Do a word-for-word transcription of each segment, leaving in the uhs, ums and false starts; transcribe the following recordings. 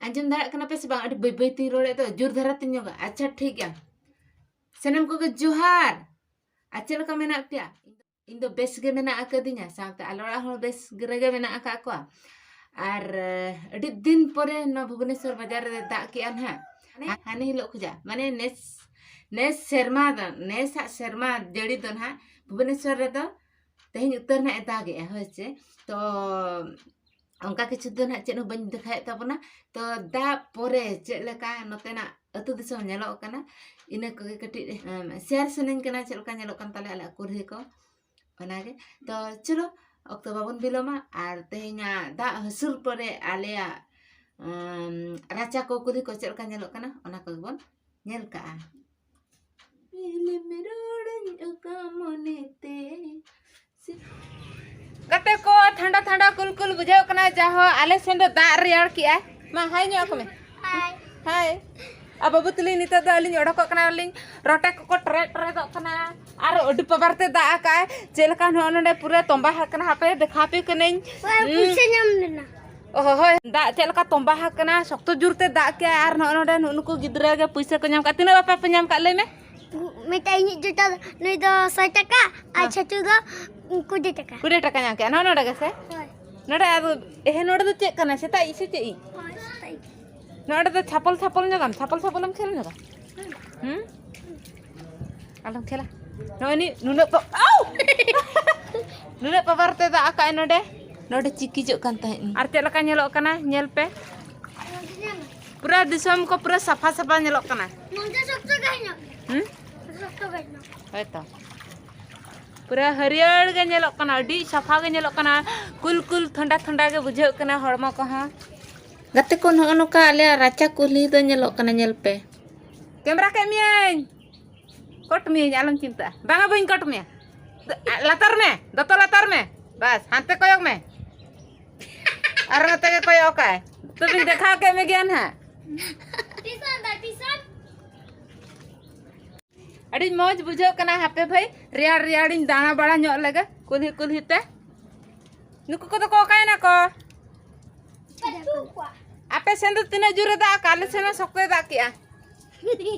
ᱟᱸᱡᱚᱢ ᱫᱟᱲᱮᱭᱟᱜ ᱠᱟᱱᱟ ᱯᱮ ᱥᱮ ᱵᱟᱝ? ᱟᱹᱰᱤ ᱵᱟᱹᱭ ᱵᱟᱹᱭ ᱛᱤᱧ ᱨᱚᱲᱮᱫ ᱫᱚ, ᱡᱳᱨ ᱫᱷᱟᱨᱟ ᱛᱤᱧ ᱧᱚᱜᱟ᱾ ᱟᱪᱪᱷᱟ, ᱴᱷᱤᱠ ᱜᱮᱭᱟ᱾ ᱥᱟᱱᱟᱢ ᱠᱚᱜᱮ ᱡᱚᱦᱟᱨ᱾ ᱟᱨ ᱪᱮᱫ ᱞᱮᱠᱟ ᱢᱮᱱᱟᱜ ᱯᱮᱭᱟ? ᱤᱧ ᱫᱚ ᱵᱮᱥ ᱜᱮ ᱢᱮᱱᱟᱜ ᱟᱠᱟᱫᱤᱧᱟ, ᱥᱟᱶᱛᱮ ᱟᱞᱮ ᱚᱲᱟᱜ ᱦᱚᱲ ᱵᱮᱥ ᱨᱮᱜᱮ ᱢᱮᱱᱟᱜ ᱟᱠᱟᱫ ᱠᱚᱣᱟ᱾ ᱟᱨ ᱟᱹᱰᱤ ᱫᱤᱱ ᱯᱚᱨᱮ ᱱᱚᱣᱟ ᱵᱷᱩᱵᱽᱱᱮᱥᱚᱨ ᱵᱟᱡᱟᱨ ᱨᱮ ᱫᱟᱜ ᱠᱮᱜᱼᱟ ᱱᱟᱦᱟᱜ᱾ ᱦᱟᱱᱮ ᱦᱤᱞᱳᱜ ᱠᱷᱚᱡᱟᱜ, ᱢᱟᱱᱮ ᱱᱮᱥ, ᱱᱮᱥ ᱥᱮᱨᱢᱟ ᱫᱚ, ᱱᱮᱥᱟᱜ ᱥᱮᱨᱢᱟ ᱡᱟᱹᱲᱤ ᱫᱚ ᱱᱟᱦᱟᱜ ᱵᱷᱩᱵᱽᱱᱮᱥᱚᱨ ᱨᱮᱫᱚ ᱛᱮᱦᱮᱧ ᱩᱛᱟᱹᱨ ᱱᱟᱦᱟᱜ ᱮ ᱫᱟᱜᱮᱜᱼᱟ, ᱦᱳᱭ ᱥᱮ᱾ ᱛᱚ ᱚᱱᱠᱟ ᱠᱤᱪᱷᱩ ᱫᱚ ᱱᱟᱦᱟᱜ ᱪᱮᱫ ᱦᱚᱸ ᱵᱟᱹᱧ ᱫᱮᱠᱷᱟᱣᱮᱫ ᱛᱟᱵᱚᱱᱟ᱾ ᱛᱚ ᱫᱟᱜ ᱯᱚᱨᱮ ᱪᱮᱫ ᱞᱮᱠᱟ ᱱᱚᱛᱮᱱᱟᱜ ᱟᱹᱛᱩ ᱫᱤᱥᱚᱢ ᱧᱮᱞᱚᱜ ᱠᱟᱱᱟ, ᱤᱱᱟᱹ ᱠᱚᱜᱮ ᱠᱟᱹᱴᱤᱡ ᱮᱢ, ᱥᱮᱭᱟᱨ ᱥᱟᱱᱟᱧ ᱠᱟᱱᱟ, ᱪᱮᱫ ᱞᱮᱠᱟ ᱧᱮᱞᱚᱜ ᱠᱟᱱ ᱛᱟᱞᱮᱭᱟ ᱟᱞᱮᱭᱟᱜ ᱠᱩᱞᱦᱤ ᱠᱚ, ᱚᱱᱟᱜᱮ᱾ ᱛᱚ ᱪᱚᱞᱚ, ᱚᱠᱛᱚ ᱵᱟᱵᱚᱱ ᱵᱤᱞᱚᱢᱟ, ᱟᱨ ᱛᱮᱦᱮᱧᱟᱜ ᱫᱟᱜ ᱦᱟᱹᱥᱩᱨ ᱯᱚᱨᱮ ᱟᱞᱮᱭᱟᱜ ᱮᱢ, ᱨᱟᱪᱟ ᱠᱚ, ᱠᱩᱞᱦᱤ ᱠᱚ ᱪᱮᱫ ᱞᱮᱠᱟ ᱧᱮᱞᱚᱜ ᱠᱟᱱᱟ, ᱚᱱᱟ ᱠᱚᱜᱮ ᱵᱚᱱ ᱧᱮᱞ ᱠᱟᱜᱼᱟ᱾ ᱯᱤᱞᱤᱢ ᱨᱚᱲᱟᱹᱧ ᱚᱠᱟ ᱢᱚᱱᱮᱛᱮ? ᱜᱟᱛᱮ ᱠᱚ, ᱴᱷᱟᱱᱰᱟ ᱴᱷᱟᱱᱰᱟ ᱠᱩᱞ ᱠᱩᱞ ᱵᱩᱡᱷᱟᱹᱜ ᱠᱟᱱᱟ, ᱡᱟᱦᱳ ᱟᱞᱮ ᱥᱮᱱ ᱫᱚ ᱫᱟᱜ ᱨᱮᱭᱟᱲ ᱠᱮᱜᱼᱟᱭ᱾ ᱢᱟ ᱦᱟᱭ ᱧᱚᱜ ᱟᱠᱚ ᱢᱮ᱾ ᱦᱟᱭ᱾ ᱦᱟᱭ᱾ ᱟᱨ ᱵᱟᱹᱵᱩ ᱛᱟᱹᱞᱤᱧ ᱱᱤᱛᱚᱜ ᱫᱚ ᱟᱹᱞᱤᱧ ᱚᱰᱚᱠᱚᱜ ᱠᱟᱱᱟᱞᱤᱧ, ᱨᱚᱴᱮ ᱠᱚᱠᱚ ᱴᱨᱮᱫ ᱴᱨᱮᱫᱚᱜ ᱠᱟᱱᱟ᱾ ᱟᱨ ᱟᱹᱰᱤ ᱯᱟᱵᱟᱨ ᱛᱮ ᱫᱟᱜ ᱟᱠᱟᱜᱼᱟᱭ, ᱪᱮᱫ ᱞᱮᱠᱟ ᱱᱚᱜᱼᱚ ᱱᱚᱰᱮ ᱯᱩᱨᱟᱹ ᱛᱚᱸᱵᱟ ᱟᱠᱟᱱᱟ᱾ ᱦᱟᱯᱮ ᱫᱮᱠᱷᱟᱣ ᱟᱯᱮ ᱠᱟᱹᱱᱟᱹᱧ᱾ ᱦᱩᱸ᱾ ᱯᱩᱭᱥᱟᱹ ᱧᱟᱢ ᱞᱮᱱᱟ᱾ ᱚ ᱦᱳᱭ, ᱫᱟᱜ ᱪᱮᱫ ᱞᱮᱠᱟ ᱛᱚᱸᱵᱟ ᱟᱠᱟᱱᱟ, ᱥᱚᱠᱛᱚ ᱡᱳᱨ ᱛᱮ ᱫᱟᱜ ᱠᱮᱜᱼᱟᱭ᱾ ᱟᱨ ᱱᱚᱜᱼᱚ ᱱᱚᱰᱮ ᱱᱩᱜᱼᱩ ᱱᱩᱠᱩ ᱜᱤᱫᱽᱨᱟᱹ ᱜᱮ ᱯᱩᱭᱥᱟᱹ ᱠᱚ ᱧᱟᱢ ᱠᱟᱜᱼᱟ᱾ ᱛᱤᱱᱟᱹᱜ ᱵᱟᱯᱟ ᱯᱮ ᱧᱟᱢ ᱠᱟᱜ, ᱞᱟᱹᱭ ᱢᱮ? ᱢᱤᱫᱴᱟᱝ ᱤᱧᱤᱡ ᱡᱩᱛᱟᱹ ᱫᱚ, ᱱᱩᱭ ᱫᱚ ᱥᱚᱭ ᱴᱟᱠᱟ ᱟᱨ ᱦᱮᱸ᱾ ᱪᱷᱟᱪᱩ ᱫᱚ ᱠᱩᱲᱤ ᱴᱟᱠᱟ᱾ ᱠᱩᱲᱤ ᱴᱟᱠᱟ ᱧᱟᱢ ᱠᱮᱜᱼᱟ, ᱱᱚᱜᱼᱚ ᱱᱚᱰᱮ ᱜᱮ ᱥᱮ? ᱦᱳᱭ᱾ ᱱᱚᱰᱮ ᱟᱫᱚ, ᱮᱦᱮ, ᱱᱚᱰᱮ ᱫᱚ ᱪᱮᱫ ᱠᱟᱱᱟ? ᱥᱮᱛᱟᱜ ᱤᱡ ᱥᱮ ᱪᱮᱫ ᱤᱡ? ᱦᱳᱭ, ᱥᱮᱛᱟᱜ ᱤᱡ᱾ ᱱᱚᱰᱮ ᱫᱚ ᱪᱷᱟᱯᱚᱞ ᱪᱷᱟᱯᱚᱞ ᱧᱚᱜᱟᱢ, ᱪᱷᱟᱯᱚᱞ ᱪᱷᱟᱯᱚᱞᱮᱢ ᱠᱷᱮᱞ ᱧᱚᱜᱟ? ᱦᱩᱸ? ᱟᱞᱚᱢ ᱠᱷᱮᱞᱟ᱾ ᱱᱚᱜᱼᱚᱭ ᱱᱤ-, ᱱᱩᱱᱟᱹᱜ ᱯᱟ-, ᱟᱣ! ᱱᱩᱱᱟᱹᱜ ᱯᱟᱣᱟᱨ ᱛᱮ ᱫᱟᱜ ᱟᱠᱟᱜᱼᱟᱭ ᱱᱚᱰᱮ᱾ ᱱᱚᱰᱮ ᱪᱤᱠᱤᱡᱚᱜ ᱠᱟᱱ ᱛᱟᱦᱮᱸᱫ᱾ ᱟᱨ ᱪᱮᱫ ᱞᱮᱠᱟ ᱧᱮᱞᱚᱜ ᱠᱟᱱᱟ? ᱧᱮᱞ ᱯᱮ᱾ ᱯᱩᱨᱟᱹ ᱫᱤᱥᱚᱢ ᱠᱚ ᱯᱩᱨᱟᱹ ᱥᱟᱯᱷᱟ ᱥᱟᱯᱷᱟ ᱧᱮᱞᱚᱜ ᱠᱟᱱᱟ᱾ ᱱᱚᱱᱛᱮ ᱥᱚᱠᱛᱚ ᱜᱮ ᱦᱮᱱᱟᱜ᱾ ᱦᱩᱸ? ᱥᱚᱠᱛᱚ ᱜᱮ ᱦᱮᱱᱟᱜ᱾ ᱦᱳᱭᱛᱚ᱾ ᱯᱩᱨᱟᱹ ᱦᱟᱹᱨᱭᱟᱹᱲ ᱜᱮ ᱧᱮᱞᱚᱜ ᱠᱟᱱᱟ, ᱟᱹᱰᱤ ᱥᱟᱯᱷᱟ ᱜᱮ ᱧᱮᱞᱚᱜ ᱠᱟᱱᱟ᱾ ᱠᱩᱞ ᱠᱩᱞ ᱴᱷᱟᱱᱰᱟ ᱴᱷᱟᱱᱰᱟ ᱜᱮ ᱵᱩᱡᱷᱟᱹᱜ ᱠᱟᱱᱟ ᱦᱚᱲᱢᱚ ᱠᱚᱦᱚᱸ᱾ ᱜᱟᱛᱮ ᱠᱚ, ᱱᱚᱜᱼᱚ ᱱᱚᱝᱠᱟ ᱟᱞᱮᱭᱟᱜ ᱨᱟᱪᱟ ᱠᱩᱞᱦᱤ ᱫᱚ ᱧᱮᱞᱚᱜ ᱠᱟᱱᱟ, ᱧᱮᱞ ᱯᱮ᱾ ᱠᱮᱢᱨᱟ ᱠᱮᱫ ᱢᱤᱭᱟᱹᱧ᱾ ᱠᱚᱴ ᱢᱤᱭᱟᱹᱧ, ᱟᱞᱚᱢ ᱪᱤᱱᱛᱟᱹᱜᱼᱟ᱾ ᱵᱟᱝᱟ, ᱵᱟᱹᱧ ᱠᱚᱴ ᱢᱮᱭᱟ᱾ ᱫᱚ-, ᱟ, ᱞᱟᱛᱟᱨ ᱢᱮ, ᱫᱚᱛᱚ ᱞᱟᱛᱟᱨ ᱢᱮ᱾ ᱵᱟᱥ, ᱦᱟᱱᱛᱮ ᱠᱚᱭᱚᱜ ᱢᱮ᱾ ᱟᱨ ᱱᱚᱛᱮ ᱜᱮ ᱠᱚᱭᱚᱜ ᱠᱟᱭ᱾ ᱛᱚᱵᱮᱧ ᱫᱮᱠᱷᱟᱣ ᱠᱮᱫ ᱢᱮᱜᱮᱭᱟ ᱱᱟᱦᱟᱜ᱾ ᱴᱤᱥᱟᱱ ᱫᱟ, ᱴᱤᱥᱟᱱ᱾ ᱟᱹᱰᱤ ᱢᱚᱡᱽ ᱵᱩᱡᱷᱟᱹᱜ ᱠᱟᱱᱟ᱾ ᱦᱟᱯᱮ ᱵᱷᱟᱹᱭ, ᱨᱮᱭᱟᱲ ᱨᱮᱭᱟᱲᱤᱧ ᱫᱟᱬᱟ ᱵᱟᱲᱟ ᱧᱚᱜ ᱞᱮᱜᱮ ᱠᱩᱞᱦᱤ ᱠᱩᱞᱦᱤ ᱛᱮ᱾ ᱱᱩᱠᱩ ᱠᱚᱫᱚ ᱠᱚ ᱚᱠᱟᱭᱮᱱᱟ ᱠᱚ? ᱟᱯ-, ᱟᱯᱮ ᱥᱮᱱ ᱫᱚ ᱛᱤᱱᱟᱹᱜ ᱡᱳᱨᱮ ᱫᱟᱜ ᱠᱟᱜᱼᱟ? ᱟᱞᱮ ᱥᱮᱱ ᱢᱟ ᱥᱚᱠᱛᱚᱭ ᱫᱟᱜ ᱠᱮᱜᱼᱟ᱾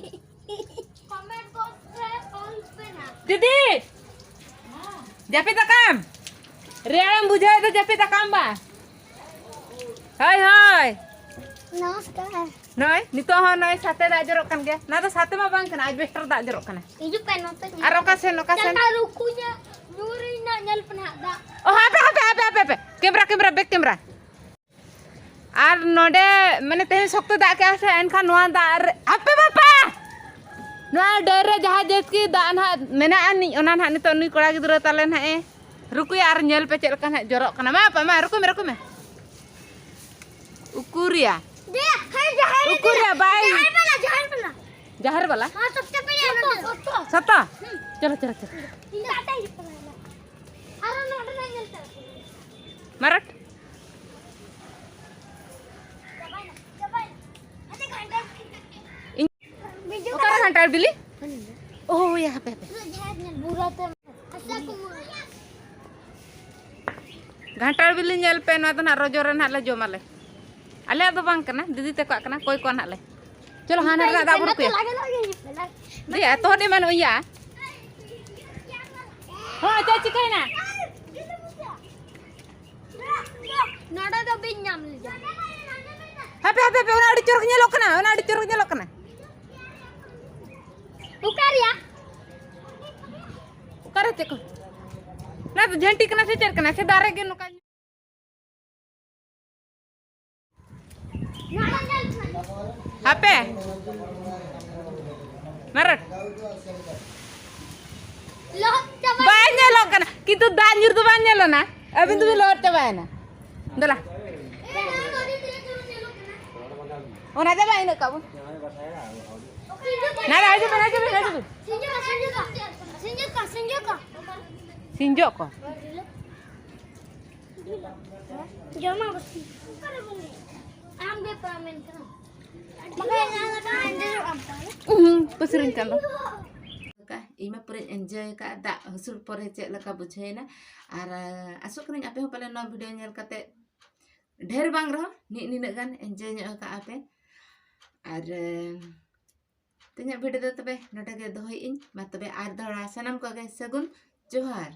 ᱠᱚᱢᱮᱱᱴ ᱵᱚᱠᱥ ᱨᱮ ᱚᱞ ᱯᱮ ᱱᱟᱜ᱾ ᱫᱤᱫᱤ, ᱡᱟᱹᱯᱤᱫ ᱟᱠᱟᱢ? ᱨᱮᱭᱟᱲᱮᱢ ᱵᱩᱡᱷᱟᱹᱣᱮᱫ ᱫᱚ ᱡᱟᱹᱯᱤᱫ ᱟᱠᱟᱢ ᱵᱟ? ᱦᱳᱭ, ᱦᱳᱭ᱾ ᱱᱚᱢᱚᱥᱠᱟᱨ᱾ ᱱᱚᱜᱼᱚᱭ ᱱᱤᱛᱚᱜ ᱦᱚᱸ ᱱᱚᱜᱼᱚᱭ ᱥᱟᱛᱮ ᱫᱟᱜ ᱡᱚᱨᱚᱜ ᱠᱟᱱ ᱜᱮᱭᱟ᱾ ᱱᱚᱣᱟ ᱫᱚ ᱥᱟᱛᱮ ᱢᱟ ᱵᱟᱝ ᱠᱟᱱᱟ, ᱟᱡᱵᱮᱥᱴᱟᱨ ᱫᱟᱜ ᱡᱚᱨᱚᱜ ᱠᱟᱱᱟ᱾ ᱦᱤᱡᱩᱜ ᱯᱮ ᱱᱚᱛᱮ ᱧᱮᱞ᱾ ᱟᱨ ᱚᱠᱟ ᱥᱮᱱ, ᱚᱠᱟ ᱥᱮᱱ? ᱪᱟᱞᱟᱜ ᱨᱩᱠᱩ ᱧᱟ-, ᱧᱩᱨᱩᱭ ᱱᱟ, ᱧᱮᱞ ᱯᱮ ᱱᱟᱦᱟᱜ ᱫᱟᱜ᱾ ᱚ, ᱦᱟᱯᱮ, ᱦᱟᱯᱮ, ᱦᱟᱯᱮ, ᱦᱟᱯᱮ, ᱦᱟᱯᱮ᱾ ᱠᱮᱢᱨᱟ, ᱠᱮᱢᱨᱟ, ᱵᱮᱠ ᱠᱮᱢᱨᱟ᱾ ᱟᱨ ᱱᱚᱰᱮ ᱢᱟᱱᱮ ᱛᱮᱦᱮᱧ ᱥᱚᱠᱛᱚ ᱫᱟᱜ ᱠᱮᱜᱼᱟ ᱥᱮ, ᱮᱱᱠᱷᱟᱱ ᱱᱚᱣᱟ ᱫᱟᱜ ᱨᱮ, ᱟᱯᱮ ᱵᱟᱯᱟ! ᱱᱚᱣᱟ ᱰᱟᱹᱨ ᱨᱮ ᱡᱟᱦᱟᱸ ᱡᱟᱹᱛ ᱠᱤ ᱫᱟᱜ ᱱᱟᱦᱟᱜ ᱢᱮᱱᱟᱜᱼᱟ ᱱᱤᱡ, ᱚᱱᱟ ᱱᱟᱦᱟᱜ ᱱᱤᱛᱚᱜ ᱱᱩᱭ ᱠᱚᱲᱟ ᱜᱤᱫᱽᱨᱟᱹ ᱛᱟᱞᱮ ᱱᱟᱦᱟᱜ ᱮ ᱨᱩᱠᱩᱭᱟ᱾ ᱟᱨ ᱧᱮᱞ ᱯᱮ ᱪᱮᱫ ᱞᱮᱠᱟ ᱱᱟᱦᱟᱜ ᱡᱚᱨᱚᱜ ᱠᱟᱱᱟ᱾ ᱢᱟ ᱵᱟᱯᱟ, ᱢᱟ ᱨᱩᱠᱩᱭ ᱢᱮ, ᱨᱩᱠᱩᱭ ᱢᱮ᱾ ᱩᱠᱩᱨᱤᱭᱟ᱾ ᱫᱮ, ᱦᱮᱸ, ᱡᱟᱦᱮᱨ ᱩᱠᱩᱨᱤᱭᱟ, ᱵᱟᱭ᱾ ᱡᱟᱦᱮᱨ ᱵᱟᱞᱟ, ᱡᱟᱦᱮᱨ ᱵᱟᱞᱟ᱾ ᱡᱟᱦᱮᱨ ᱵᱟᱞᱟ? ᱦᱮᱸ, ᱥᱚᱛᱛᱚ ᱯᱮ ᱧᱮᱞ ᱠᱟᱫᱟ? ᱥᱚᱛᱛᱚ᱾ ᱥᱚᱛᱛᱚ? ᱦᱩᱸ᱾ ᱪᱚᱞᱚ, ᱪᱚᱞᱚ, ᱪᱚᱞᱚ᱾ ᱤᱧ ᱫᱚ ᱟᱴᱟᱧ ᱦᱤᱡᱩᱜ ᱠᱟᱱᱟ᱾ ᱟᱨᱚ ᱱᱚᱰᱮ ᱱᱟᱜ ᱧᱮᱞ ᱛᱟᱨᱟ᱾ ᱢᱟᱨᱟᱴ᱾ ᱤᱧ ᱚᱠᱟᱨᱮ ᱜᱷᱟᱱᱴᱟᱲ ᱵᱤᱞᱤ? ᱳ, ᱭᱟ, ᱦᱟᱯᱮ, ᱦᱟᱯᱮ᱾ ᱵᱩᱨᱟᱛᱮ᱾ ᱜᱷᱟᱱᱴᱟᱲ ᱵᱤᱞᱤ ᱧᱮᱞ ᱯᱮ, ᱱᱚᱣᱟ ᱫᱚ ᱱᱟᱦᱟᱜ ᱨᱚᱡᱚ ᱨᱮ ᱱᱟᱦᱟᱜ ᱞᱮ ᱡᱚᱢᱟᱞᱮ᱾ ᱟᱞᱮᱭᱟᱜ ᱫᱚ ᱵᱟᱝ ᱠᱟᱱᱟ, ᱫᱤᱫᱤ ᱛᱟᱠᱚᱣᱟᱜ ᱠᱟᱱᱟ, ᱠᱚᱭ ᱠᱚᱣᱟ ᱱᱟᱦᱟᱜ ᱞᱮ᱾ ᱪᱚᱞᱚ, ᱦᱟᱱᱟ ᱨᱮᱱᱟᱜ ᱫᱟᱜ ᱵᱚᱱ ᱨᱩᱠᱩᱭᱟ᱾ ᱞᱟᱜᱮ, ᱞᱟᱜᱮ, ᱞᱟᱜᱮ᱾ ᱫᱮ, ᱮᱛᱚᱦᱚᱵ ᱮᱢᱟᱱ ᱩᱭᱟ᱾ ᱦᱚᱸ, ᱪᱮᱫ ᱪᱤᱠᱟᱹᱭᱮᱱᱟ? ᱱᱚᱰᱮ ᱫᱚ ᱵᱤᱧ ᱧᱟᱢ ᱞᱮᱫᱮ᱾ ᱦᱟᱯᱮ, ᱦᱟᱯᱮ, ᱦᱟᱯᱮ, ᱚᱱᱟ ᱟᱹᱰᱤ ᱪᱚᱨᱚᱠ ᱧᱮᱞᱚᱜ ᱠᱟᱱᱟ, ᱚᱱᱟ ᱟᱹᱰᱤ ᱪᱚᱨᱚᱠ ᱧᱮᱞᱚᱜ ᱠᱟᱱᱟ᱾ ᱚᱠᱟ ᱨᱮᱭᱟ? ᱚᱠᱟᱨᱮ ᱪᱮᱫ ᱠᱚ? ᱚᱱᱟ ᱫᱚ ᱡᱷᱟᱹᱱᱴᱤ ᱠᱟᱱᱟ ᱥᱮ ᱪᱮᱫ ᱠᱟᱱᱟ? ᱥᱮ ᱫᱟᱨᱮ ᱜᱮ ᱱᱚᱝᱠᱟ? ᱦᱟᱯᱮ᱾ ᱢᱟᱨᱟᱴ᱾ ᱞᱚᱦᱚᱫ ᱪᱟᱵᱟ᱾ ᱵᱟᱭ ᱧᱮᱞᱚᱜ ᱠᱟᱱᱟ, ᱠᱤᱱᱛᱩ ᱫᱟᱜ ᱧᱩᱨ ᱫᱚ ᱵᱟᱝ ᱧᱮᱞᱚᱜ ᱠᱟᱱᱟ᱾ ᱟᱹᱵᱤᱱ ᱫᱚᱵᱤᱱ ᱞᱚᱦᱚᱫ ᱪᱟᱵᱟᱭᱮᱱᱟ᱾ ᱫᱮᱞᱟ᱾ ᱚᱱᱟ ᱫᱚ ᱵᱟᱝ ᱤᱱᱟᱹᱜ ᱠᱟᱜ ᱵᱚᱱ᱾ ᱱᱟ, ᱱᱟ, ᱦᱤᱡᱩᱜ ᱵᱮᱱ, ᱦᱤᱡᱩᱜ ᱵᱮᱱ, ᱦᱤᱡᱩᱜ ᱵᱮᱱ᱾ ᱥᱤᱸᱡᱚ ᱠᱚ, ᱥᱤᱸᱡᱚ ᱠᱚ᱾ ᱥᱤᱸᱡᱚ ᱠᱚ, ᱥᱤᱸᱡᱚ ᱠᱚ᱾ ᱥᱤᱸᱡᱚ ᱠᱚ᱾ ᱡᱚᱢᱟ ᱵᱚᱥᱤ᱾ ᱟᱢ ᱜᱮ ᱯᱟᱨᱢᱮᱱ ᱠᱟᱱᱟ᱾ ᱵᱟᱠᱷᱟᱡ ᱧᱟᱢ ᱞᱮᱠᱷᱟᱱ ᱮᱱᱡᱚᱭᱚᱜ ᱟᱢ ᱛᱟᱦᱞᱮ᱾ ᱩᱦᱩᱸ, ᱯᱟᱹᱥᱤᱨᱤᱧ ᱠᱟᱱ ᱫᱚ᱾ ᱤᱧ ᱢᱟ ᱯᱩᱨᱟᱹᱧ ᱮᱱᱡᱚᱭ ᱟᱠᱟᱫᱼᱟ᱾ ᱫᱟᱜ ᱦᱩᱥᱩᱲ ᱯᱚᱨᱮ ᱪᱮᱫ ᱞᱮᱠᱟ ᱵᱩᱡᱷᱟᱹᱣᱮᱱᱟ᱾ ᱟᱨ, ᱟᱸ, ᱟᱥᱚᱜ ᱠᱟᱹᱱᱟᱹᱧ ᱟᱯᱮ ᱦᱚᱸ ᱯᱟᱞᱮ ᱱᱚᱣᱟ ᱵᱷᱤᱰᱤᱭᱳ ᱧᱮᱞ ᱠᱟᱛᱮ ᱰᱷᱮᱨ ᱵᱟᱝ ᱨᱮᱦᱚᱸ ᱱᱤᱜ ᱱᱤᱱᱟᱹᱜ ᱜᱟᱱ ᱮᱱᱡᱚᱭ ᱧᱚᱜ ᱟᱠᱟᱫᱼᱟ ᱯᱮ᱾ ᱟᱨ ᱛᱮᱦᱮᱧᱟᱜ ᱵᱷᱤᱰᱤᱭᱳ ᱫᱚ ᱛᱚᱵᱮ ᱱᱚᱰᱮ ᱜᱮ ᱫᱚᱦᱚᱭᱮᱫ ᱟᱹᱧ᱾ ᱢᱟ ᱛᱚᱵᱮ ᱟᱨ ᱫᱚᱦᱲᱟ ᱥᱟᱱᱟᱢ ᱠᱚᱜᱮ ᱥᱟᱹᱜᱩᱱ ᱡᱚᱦᱟᱨ᱾